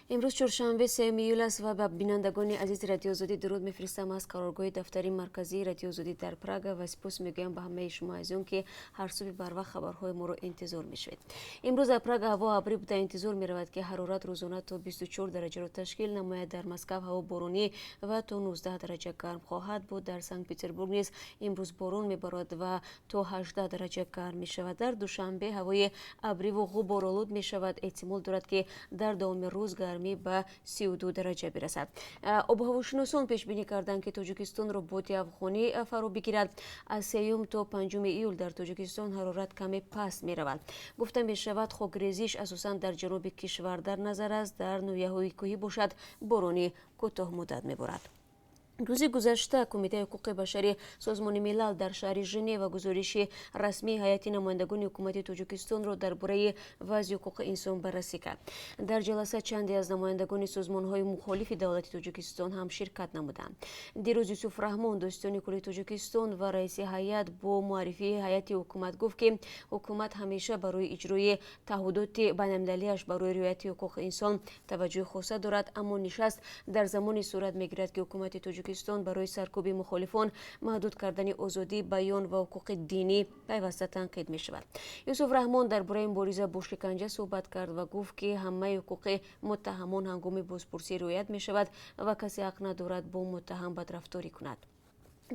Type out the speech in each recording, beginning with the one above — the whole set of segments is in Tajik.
Имрӯз чоршанбе, 3 июл аст ва ба бинандагони азизи Радиои Озодӣ дуруд мефиристам аз қароргоҳи дафтари марказии Радиои Озодӣ дар Прага ва сипос мегӯям ба ҳамаи шумо азизон, ки ҳар субҳи барвақт хабарҳои моро интизор мешавед. Имрӯз дар Прага ҳаво абрӣ буда, интизор меравад, ки ҳарорат рӯзона то 24 дараҷаро ташкил намояд. Дар Москав ҳаво боронӣ ва то 19 дараҷа гарм хоҳад буд. Дар Санкт Петербург низ имрӯз борон меборад ва то 18 дараҷа гарм мешавад. Дар Душанбе ҳавои абриву ғуборолуд мешавад, эҳтимол дорад, ки дар давоми рӯз гармӣ ба 32 дараҷа бирасад. Обуҳавошиносон пешбинӣ карданд, ки Тоҷикистонро боди афғонӣ фаро бигирад. Аз 3 то 5 июл дар Тоҷикистон ҳарорат каме паст меравад. Гуфта мешавад, хокрезиш асосан дар ҷануби кишвар дар назар аст. Дар ноҳияҳои кӯҳӣ бошад, борони кӯтоҳмуддат меборад. Рӯзи гузашта Кумитаи ҳуқуқи башари Созмони Милал дар шаҳри Женева гузориши расмии ҳайати намояндагони ҳукумати Тоҷикистонро дар бораи вазъи ҳуқуқи инсон баррасӣ кард. Дар ҷаласа чанде аз намояндагони созмонҳои мухолифи давлати Тоҷикистон ҳам ширкат намуданд. Дирӯз Юсуф Раҳмон, додситони кулли Тоҷикистон ва раиси ҳайат, бо муаррифии ҳайати ҳукумат гуфт, ки ҳукумат ҳамеша барои иҷрои таъҳудоти байналмилалиаш барои риояти ҳуқуқи инсон таваҷҷӯҳи хоса дорад, аммо нишаст дар замоне сурат мегирад, ки ҳукумати Тоҷикистон барои саркӯби мухолифон, маҳдуд кардани озодии баён ва ҳуқуқи динӣ пайваста танқид мешавад. Юсуф Раҳмон дар бораи мубориза бо шиканҷа суҳбат кард ва гуфт, ки ҳамаи ҳуқуқи муттаҳамон ҳангоми бозпурсӣ риоят мешавад ва касе ҳақ надорад бо муттаҳам бадрафторӣ кунад.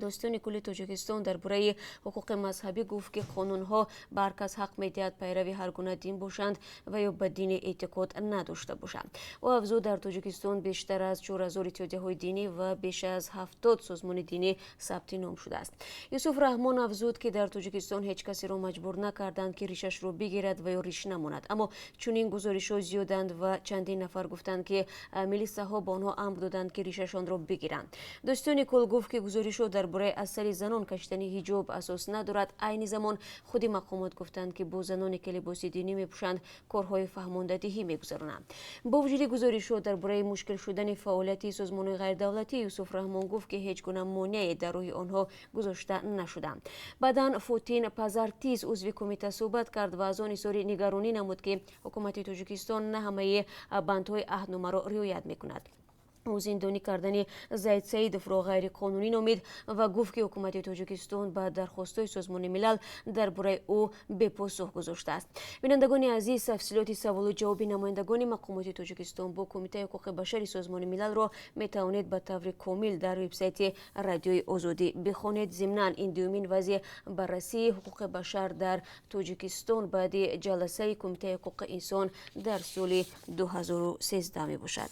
Додситони кулли Тоҷикистон дар бораи ҳуқуқи мазҳабӣ гуфт, ки қонунҳо ба ҳар кас ҳақ медиҳад пайрави ҳар гуна дин бошанд ва ё ба дине эътиқод надошта бошанд. Ӯ афзуд, дар Тоҷикистон бештар аз 4000 иттиҳодияҳои динӣ ва беш аз 70 созмони динӣ сабти ном шудааст. Юсуф Раҳмон афзуд, ки дар Тоҷикистон ҳеҷ касеро маҷбур накарданд, ки ришашро бигирад ва ё риш намонад, аммо чунин гузоришҳо зиёданд ва чандин нафар гуфтанд, ки милисаҳо ба онҳо амр доданд, ки ришашонро бигиранд. Додситони кул гуфт, ки гузоришҳо дар бораи аз сари занон кашидани ҳиҷоб асос надорад. Айни замон худи мақомот гуфтанд, ки бо заноне, ки либоси динӣ мепӯшанд, корҳои фаҳмондадиҳӣ мегузаронанд. Бо вуҷуди гузоришҳо дар бораи мушкил шудани фаъолияти созмонҳои ғайридавлатӣ, Юсуф Раҳмон гуфт, ки ҳеҷ гуна монеае дар роҳи онҳо гузошта нашуданд. Баъдан Фотин Пазартис, узви кумита, суҳбат кард ва аз он изҳори нигаронӣ намуд, ки ҳукумати Тоҷикистон на ҳамаи бандҳои аҳдномаро риоят мекунад. Ӯ зиндонӣ кардани Зайд Саидовро ғайриқонунӣ номид ва гуфт, ки ҳукумати Тоҷикистон ба дархостҳои Созмони Милал дар бораи ӯ бепосух гузоштааст. Бинандагони азиз, тафсилоти саволу ҷавоби намояндагони мақомоти Тоҷикистон бо Кумитаи ҳуқуқи башари Созмони Милалро метавонед ба таври комил дар вебсайти Радиои Озодӣ бихонед. Зимнан, ин дуюмин вазъи баррасии ҳуқуқи башар дар Тоҷикистон баъди ҷаласаи Кумитаи ҳуқуқи инсон дар соли 2013 мебошад.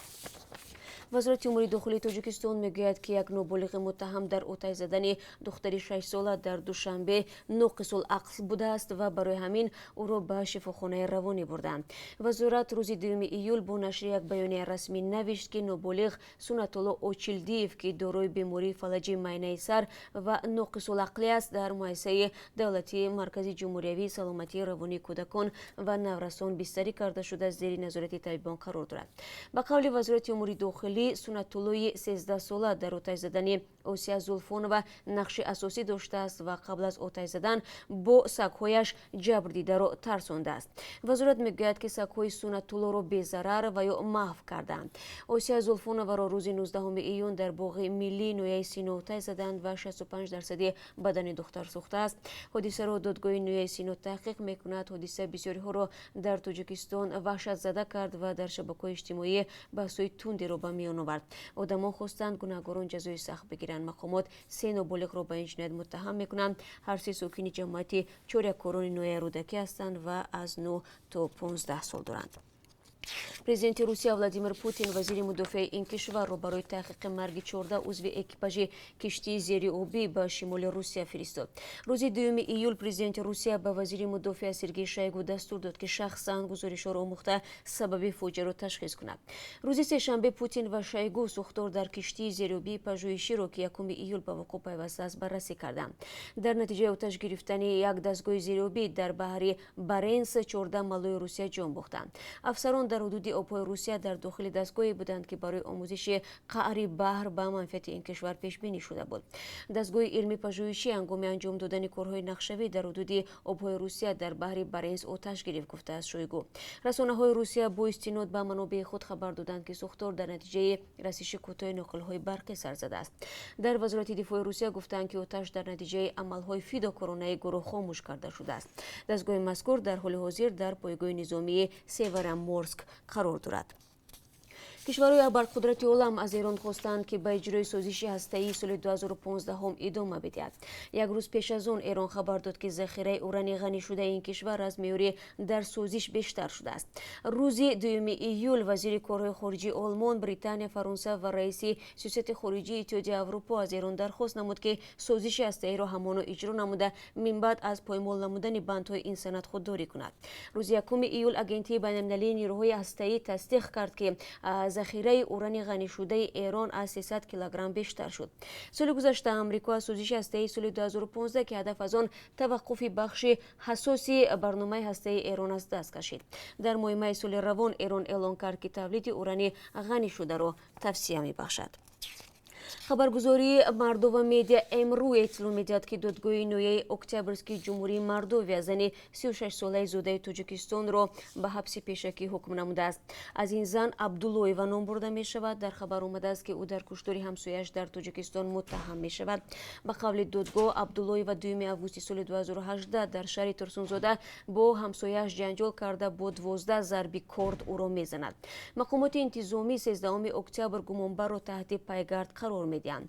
Вазорати умури дохилии Тоҷикистон мегӯяд, ки як ноболиғи муттаҳам дар оташ задани духтари 6-сола дар Душанбе ноқисул ақл будааст ва барои ҳамин ӯро ба шифохонаи равонӣ бурданд. Вазорат рӯзи 2 июл бо нашри як баёнияи расмӣ навишт, ки ноболиғ Сунатулло Очилдиев, ки дорои бемории фалаҷи майнаи сар ва ноқисулақлӣ аст, дар муассисаи давлатии Маркази ҷумҳуриявии саломатии равонии кӯдакон ва наврасон бистарӣ карда шуда, зери назорати табибон қарор дорад. Ба қавли Вазорати умури дохилӣ, Сунатуллои 13-сола дар оташ задани Осия Зулфонова нақши асосӣ доштааст ва қабл аз оташ задан бо сагҳояш ҷабрдидаро тарсондааст. Вазорат мегӯяд, ки сагҳои Сунатуллоро безарар ва ё маҳв карданд. Осия Зулфоноваро рӯзи 19 июн дар боғи миллии ноҳияи Сино оташ заданд ва 65 дарсади бадани духтар сӯхтааст. Ҳодисаро додгоҳи ноҳияи Сино таҳқиқ мекунад. Ҳодиса бисёриҳоро дар Тоҷикистон ваҳшатзада кард ва дар шабакаҳои иҷтимоӣ баҳсҳои тундеро ба миён овард. Одамон хостанд, гунаҳгорон ҷазои сахт бигиранд. Мақомот се ноболиғро ба ин ҷиноят муттаҳам мекунанд. Ҳар се сокини ҷамоати Чоряккорони ноҳияи Рӯдакӣ ҳастанд ва аз 9 то 15 сол доранд. Президенти Русия Владимир Путин вазири мудофиаи ин кишварро барои таҳқиқи марги 14 узви экипажи киштии зериобӣ ба шимоли Русия фиристод. Рӯзи 2 июл президенти Русия ба вазири мудофиа Сергей Шойгу дастур дод, ки шахсан гузоришҳоро омӯхта, сабаби фоҷиаро ташхис кунад. Рӯзи сешанбе Путин ва Шойгу сӯхтор дар киштии зериобии пажӯҳиширо, ки 1 июл ба вуқӯъ пайвастааст, баррасӣ карданд. Дар натиҷаи оташ гирифтани як дастгоҳи зериобӣ дар баҳри Баренс 14 маллои Русия ҷон бохтанд. Афсарон Онҳо дар ҳудуди обҳои Русия дар дохили дастгоҳе буданд, ки барои омӯзиши қаъри баҳр ба манфиати ин кишвар пешбинӣ шуда буд. Дастгоҳи илмӣ пажӯҳишӣ ҳангоми анҷом додани корҳои нақшавӣ дар ҳудуди обҳои Русия дар баҳри Баренс оташ гирифт, гуфтааст Шойгу. Расонаҳои Русия бо истинод ба манобеи худ хабар доданд, ки сӯхтор дар натиҷаи расиши кӯтоҳи ноқилҳои барқӣ сар задааст. Дар Вазорати дифои Русия гуфтанд, ки оташ дар натиҷаи амалҳои фидокоронаи гурӯҳ хомӯш карда шудааст. Дастгоҳи мазкур дар ҳоли ҳозир дар пойгоҳи низомии Североморск қарор дорад. Кишварҳои абарқудрати олам аз Эрон хостанд, ки ба иҷрои созиши ҳастаии соли 2015 идома бидиҳад. Як рӯз пеш аз он Эрон хабар дод, ки захираи урани ғанишудаи ин кишвар аз меъёри дар созиш бештар шудааст. Рӯзи 2 июл вазири корҳои хориҷии Олмон, Британия, Фаронса ва раиси сиёсати хориҷии Иттиҳоди Аврупо аз Эрон дархост намуд, ки созиши ҳастаиро ҳамоно иҷро намуда, минбаъд аз поймол намудани бандҳои ин санад худдорӣ кунад. Рӯзи 1 июл Агентии байналмилалии нерӯҳои ҳастаӣ тасдиқ кард, ки захираи урани ғанишудаи Эрон аз 300 килограмм бештар шуд. Соли гузашта Амрико аз созиши ҳастаии соли 2015, ки ҳадаф аз он таваққуфи бахши ҳассоси барномаи ҳастаии Эрон аст, даст кашид. Дар моҳи майи соли равон Эрон эълон кард, ки тавлиди урани ғанишударо тавсеа мебахшад. Хабаргузории Мордова Медиа МРУ иттилоъ медиҳад, ки додгоҳи ноҳияи Октябрьскии Ҷумҳурии Мордовия зани 36-солаи зодаи Тоҷикистонро ба ҳабси пешакӣ ҳукм намудааст. Аз ин зан Абдуллоева ном бурда мешавад. Дар хабар омадааст, ки ӯ дар куштори ҳамсояаш дар Тоҷикистон муттаҳам мешавад. Ба қавли додгоҳ, Абдуллоева 2 августи соли 2018 дар шаҳри Турсунзода бо ҳамсояаш ҷанҷол карда, бо 12 зарби корд ӯро мезанад. Мақомоти интизомӣ 13 октябр гумонбарро таҳти пайгард қарор медиҳанд.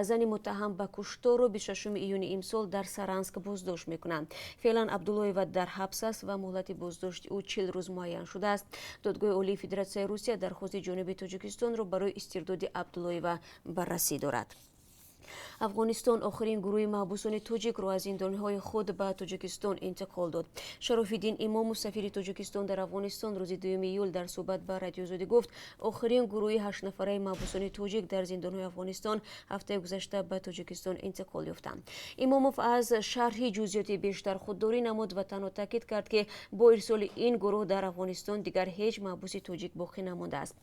Зани муттаҳам ба кушторро 26 июни имсол дар Саранск боздошт мекунанд. Феълан Абдуллоева дар ҳабс аст ва муҳлати боздошти ӯ 40 рӯз муайян шудааст. Додгоҳи Олии Федератсияи Русия дархости ҷониби Тоҷикистонро барои истирдоди Абдуллоева баррасӣ дорад. Афғонистон охирин гурӯҳи маҳбусони тоҷикро аз зиндонҳои худ ба Тоҷикистон интиқол дод. Шарофиддин Имому, сафири Тоҷикистон дар Афғонистон, рӯзи 2 июл дар суҳбат ба Радиоозодӣ гуфт, охирин гурӯҳи ҳаштнафараи маҳбусони тоҷик дар зиндонҳои Афғонистон ҳафтаи гузашта ба Тоҷикистон интиқол ёфтанд. Имомов аз шарҳи ҷузъиёти бештар худдорӣ намуд ва танҳо таъкид кард, ки бо ирсоли ин гурӯҳ дар Афғонистон дигар ҳеҷ маҳбуси тоҷик боқӣ намондааст.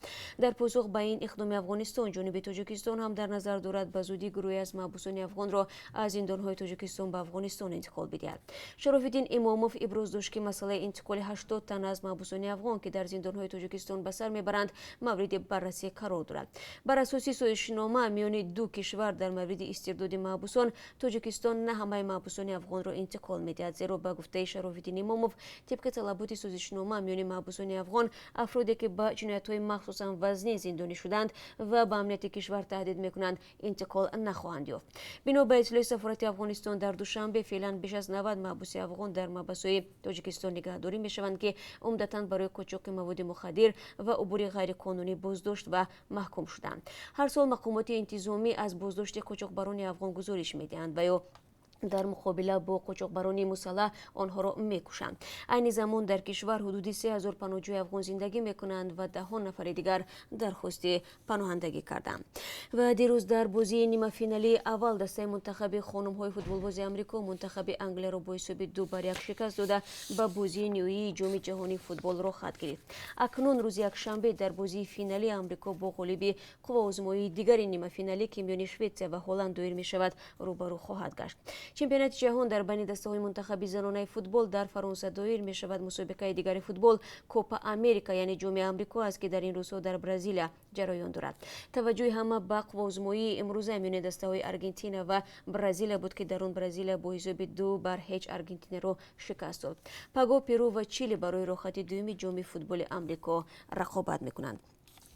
Дар посух ба ин иқдоми Афғонистон, ҷониби Тоҷикистон ҳам дар назар дорад ба зудӣ гурӯҳе аз маҳбусони афғонро аз зиндонҳои Тоҷикистон ба Афғонистон интиқол бидиҳад. Шарофиддин Имомов иброз дошт, ки масъалаи интиқоли 80 тан аз маҳбусони афғон, ки дар зиндонҳои Тоҷикистон ба сар мебаранд, мавриди баррасӣ қарор дорад. Бар асоси созишнома миёни ду кишвар дар мавриди истирдоди маҳбусон, Тоҷикистон на ҳамаи маҳбусони афғонро интиқол медиҳад, зеро, ба гуфтаи Шарофиддин Имомов, тибқи талаботи созишнома миёни маҳбусони афғон, афроде ки ба ҷиноятҳои махсусан вазнин зиндонӣ шуданд ва ба амнияти кишвар таҳдид мекунанд, интиқол нахоҳанд ёфт. Бино ба иттилои сафорати Афғонистон дар Душанбе, феълан беш аз 90 маҳбуси афғон дар маҳбасҳои Тоҷикистон нигаҳдорӣ мешаванд, ки умдатан барои қочоқи маводи мухаддир ва убури ғайриқонунӣ боздошт ва маҳкум шуданд. Ҳар сол мақомоти интизомӣ аз боздошти қочоқбарони афғон гузориш медиҳанд ва ё дар муқобила бо қочоқбарони мусаллаҳ онҳоро мекушанд. Айни замон дар кишвар ҳудуди 3000 паноҳҷӯи афғон зиндагӣ мекунанд ва даҳҳо нафари дигар дархости паноҳандагӣ карданд. Ва дирӯз дар бозии нимафиналии аввал дастаи мунтахаби хонумҳои футболбози Амрико мунтахаби Англияро бо ҳисоби 2-1 шикаст дода, ба бозии ниҳоии Ҷоми ҷаҳонии футбол роҳхат гирифт. Акнун рӯзи якшанбе дар бозии финалӣ Амрико бо ғолиби қувваозмоии дигари нимафиналӣ, ки миёни Шветсия ва Ҳолланд доир мешавад, рӯбарӯ хоҳад гашт. Чемпионати ҷаҳон дар байни дастаҳои мунтахаби занонаи футбол дар Фаронса доир мешавад. Мусобиқаи дигари футбол Копа Америка, яъне Ҷоми Амрико аст, ки дар ин рӯзҳо дар Бразилия ҷараён дорад. Таваҷҷӯҳи ҳама ба қувваозмоии имрӯза миёни дастаҳои Аргентина ва Бразилия буд, ки дар он Бразилия бо ҳисоби 2-0 Аргентинаро шикаст дод. Пагоҳ Перу ва Чили барои роҳхати дуюми Ҷоми футболи Амрико рақобат мекунанд.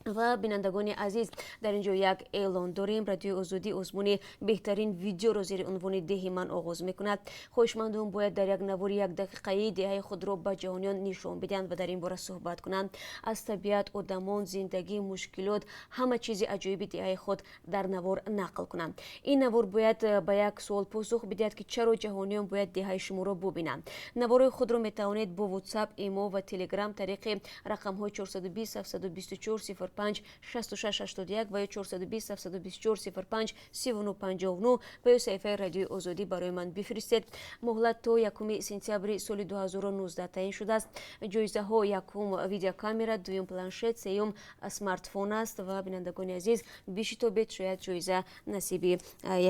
Ва, бинандагони азиз, дар ин ҷо як эълон дорем. Радиои Озодӣ озмуни беҳтарин видеоро зери унвони «Деҳи ман» оғоз мекунад. Хоҳишмандон бояд дар як навори якдақиқаӣ деҳаи худро ба ҷаҳониён нишон бидиҳанд ва дар ин бора суҳбат кунанд. Аз табиат, одамон, зиндагӣ, мушкилот, ҳама чизи аҷоиби деҳаи худ дар навор нақл кунанд. Ин навор бояд ба як суол посух бидиҳад, ки чаро ҷаҳониён бояд деҳаи шуморо бубинанд. Наворҳои худро метавонед бо WhatsApp, Имо ва Телеграм тариқи рақамҳои 420 724. 05 66 81 ва ё 420 724 05 39 59 ва ё саҳифаи Радиои Озодӣ барои ман бифиристед. Муҳлат то 1 сентябри соли 2019 таъин шудааст. Ҷоизаҳо: якум видеокамера, дуюм планшет, сеюм смартфон аст. Ва, бинандагони азиз, бишитобед, шояд ҷоиза насиби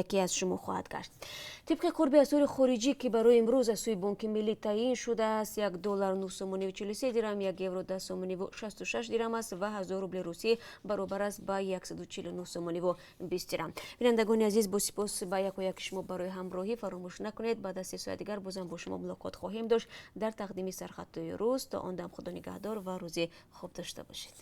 яке аз шумо хоҳад гашт. Тибқи қурби асъори хориҷӣ, ки барои имрӯз аз сӯи Бонки Миллӣ таъин шудааст, 1 доллар 9 сомониву 43 дирам, 1 евро 10 сомониву 66 дирам аст ва 1000 рубли русӣ баробар аст ба 149 сомониву 20 дирам. Бинандагони азиз, бо сипос ба яку яки шумо барои ҳамроҳӣ. Фаромӯш накунед, баъд аз 3 соат дигар бозам бо шумо мулоқот хоҳем дошт дар тақдими сархатҳои рӯз. То он дам худо нигаҳдор ва рӯзи хуб дошта бошед.